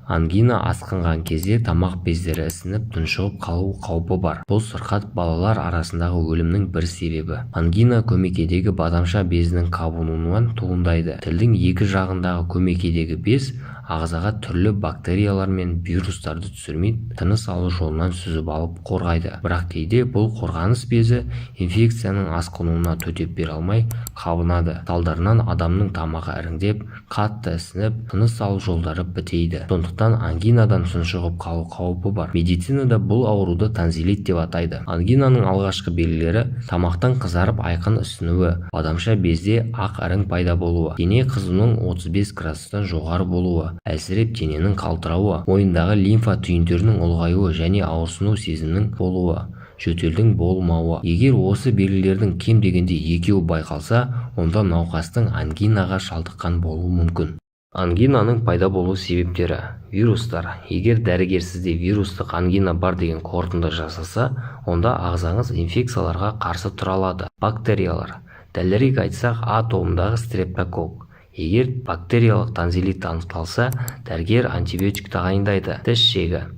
Ангина асқынған кезде тамақ бездері ісініп, тұншығып қалу қаупі бар. Бұл сырқат балалар арасындағы өлімнің бір себебі. Ангина көмекейдегі бадамша безінің қабынуынан туындайды. Тілдің екі жағындағы көмекейдегі без ағзаға түрлі бактериялар мен вирустарды түсірмей, тыныс алу жолынан сүзіп алып қорғайды. Бірақ кейде бұл қорғаныс безі инфекцияның асқынуына төтеп бере алмай қабынады. Салдарынан адамның тамағы іріңдеп, қатты ісініп, тыныс алу жолдары бітейді. Сондықтан ангинадан тұншығып қалу қаупі бар. Медицинада бұл ауруды тонзиллит деп атайды. Ангинаның алғашқы белгілері: тамақтың қызарып, айқын ісінуі, бадамша безде ақ ірің пайда болуы, дене қызуының 35 градустан жоғары болуы, әлсіреп, дененің қалтырауы, мойындағы лимфа түйіндерінің ұлғаюы және ауырсыну сезімінің болуы, жөтелдің болмауы. Егер осы белгілердің кем дегенде екеуі байқалса, онда науқастың ангинаға шалдыққан болуы мүмкін. Ангинаның пайда болу себептері: Вирустар. Егер дәрігер сізде вирустық ангина бар деген қорытынды жасаса, онда ағзаңыз инфекцияларға қарсы тұра алады. Бактериялар. Дәлірек айтсақ, А тобындағы стрептококк. Егер бактериялық тонзиллит анықталса, дәрігер антибиотик тағайындайды. Тіс жегі.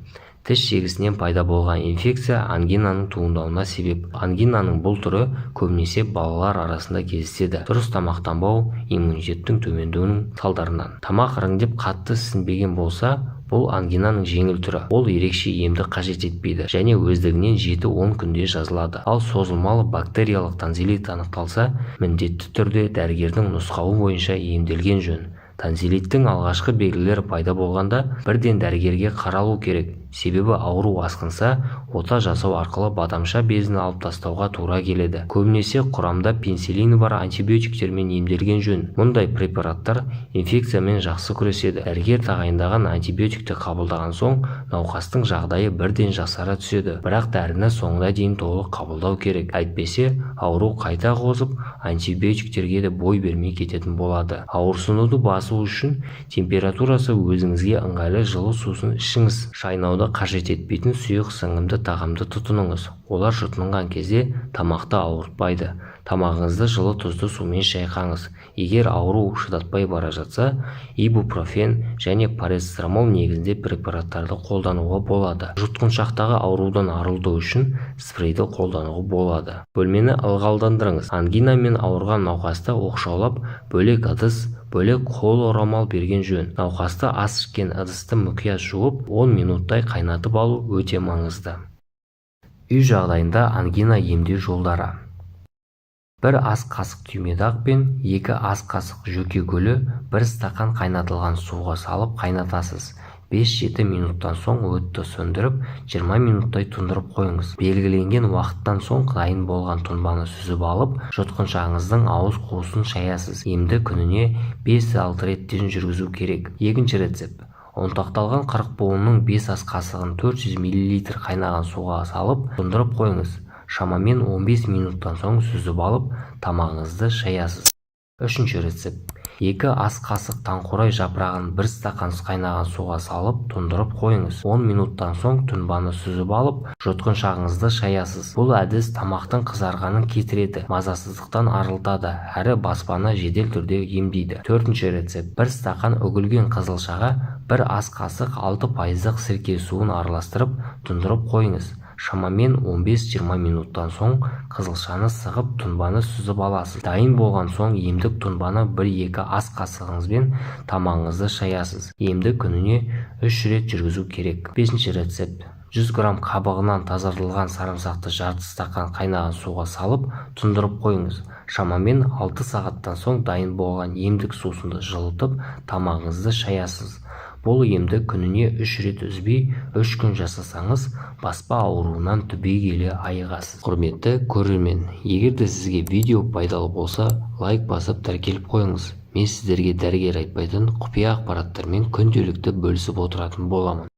Тіс жегісінен пайда болған инфекция ангинаның туындауына себеп. Ангинаның бұл түрі көбінесе балалар арасында кездеседі. Дұрыс тамақтанбау, иммунитеттің төмендеуінің салдарынан. Тамақ іріңдеп, қатты ісінбеген болса, бұл ангинаның жеңіл түрі. Ол ерекше емді қажет етпейді және өздігінен 7-10 күнде жазылады. Ал созылмалы бактериялық тонзиллит анықталса, міндетті түрде дәрігердің нұсқауы бойынша емделген жөн. Тонзиллиттің алғашқы белгілері пайда болғанда бірден дәрігерге қаралу керек. Себебі ауру асқынса, ота жасау арқылы бадамша безін алып тастауға тура келеді. Көбінесе құрамында пенициллині бар антибиотиктермен емделген жөн. Мұндай препараттар инфекциямен жақсы күреседі. Дәрігер тағайындаған антибиотикті қабылдаған соң науқастың жағдайы бірден жақсара түседі. Бірақ дәріні соңына дейін толық қабылдау керек. Әйтпесе ауру қайта қозып, антибиотиктерге де бой бермей кететін болады. Ауырсынуды басу үшін температурасы өзіңізге ыңғайлы жылы сусын ішіңіз. Шайнауды қажет етпейтін сұйық сіңімді тағамды тұтыныңыз. Олар жұтынған кезде тамақты ауыртпайды. Тамағыңызды жылы тұзды сумен шайқаңыз. Егер ауру шыдатпай бара жатса, ибупрофен және парацетамол негізінде препараттарды қолдануға болады. Жұтқыншақтағы аурудан арылту үшін спрейді қолдануға болады. Бөлмені ылғалдандырыңыз. Ангинамен ауырған науқасты оқшаулап, бөлек ыдыс, бөлек қол орамал берген жөн. Науқасты ас ішкен ыдысты мұқият жуып, 10 минуттай қайнатып алу өте маңызды. Үй жағдайында ангина емдеу жолдары: 1 ас қасық түймедақ пен 2 ас қасық жөке гүлі 1 стақан қайнатылған суға салып қайнатасыз. 5-7 минуттан соң отты сөндіріп, 20 минуттай тұндырып қойыңыз. Белгіленген уақыттан соң дайын болған тұнбаны сүзіп алып, жұтқыншағыңыздың ауыз қуысын шаясыз. Емді күніне 5-6 реттен жүргізу керек. Екінші рецепт: ұнтақталған қырықбуынның 5 ас қасығын 400 миллилитр қайнаған суға салып тұндырып қойыңыз. Шамамен 15 минуттан соң сүзіп алып, тамағыңызды шаясыз. Үшінші рецепт: 2 ас қасық таңқурай жапырағын 1 стақан қайнаған суға салып тұндырып қойыңыз. 10 минуттан соң тұнбаны сүзіп алып, жұтқыншағыңызды шаясыз. Бұл әдіс тамақтың қызарғанын кетіреді, мазасыздықтан арылтады әрі баспаны жедел түрде емдейді. Төртінші рецепт: 1 стақан үгілген қызылшаға 1 ас қасық 6 пайыздық сірке суын араластырып тұндырып қойыңыз. Шамамен 15-20 минуттан соң қызылшаны сығып, тұнбаны сүзіп аласыз. Дайын болған соң емдік тұнбаны 1-2 ас қасығыңызбен тамағыңызды шаясыз. Емді күніне үш рет жүргізу керек. Бесінші рецепт: 100 грамм қабығынан тазартылған сарымсақты жарты стақан қайнаған суға салып тұндырып қойыңыз. Шамамен 6 сағаттан соң дайын болған емдік сусынды жылытып, тамағыңызды шаясыз. Бұл емді күніне үш рет үзбей 3 күн жасасаңыз, баспа ауруынан түбегейлі айығасыз. Құрметті көрермен, егер де сізге видео пайдалы болса, лайк басып, тіркеліп қойыңыз. Мен сіздерге дәрігер айтпайтын құпия ақпараттармен күнделікті бөлісіп отыратын боламын.